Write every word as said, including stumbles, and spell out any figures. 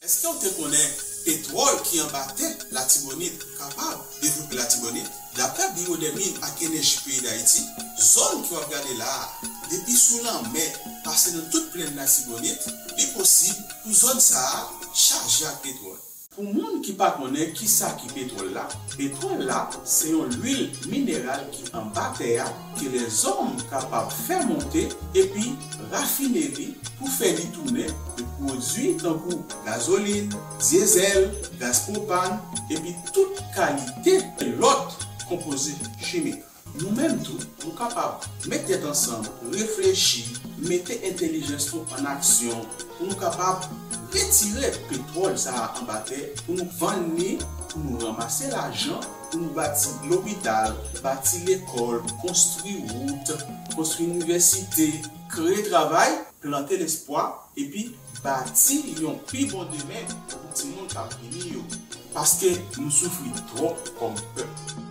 Èske w te konnen petwòl ki anba tè Latibonit kapab devlope Latibonit? Daprè Biwo dè Min ak Enèji peyi Dayiti, zòn ke w ap gade la a, depi sou lanmè, pase nan tout plèn Latibonit, li posib pou zòn sa a chaje ak petwòl. Pou moun ki pa konnen kisa ki petwòl la, petwòl la se yon lwil mineral ki anba tè a ke lèzòm kapab fè monte epi rafine li pou fè li tounen de pwodui tankou gazolin, dyezèl, gaz pwopàn, epi tout kalite lòt konpoze chimik. Nou menm tou, nou kapab met tèt ansanm, reflechi, mete entèlijans nou an aksyon pou nou kapab retire petwòl sa a anba tè, pou nou vann li, pou nou ranmase lajan, pou nou bati lopital, bati lekòl, konstwi wout, konstwi inivèsite, kreye travay, plante lespwa, epi bati yon pi bon demen pou timoun k ap vini yo. Paske nou soufri twòp kòm pèp.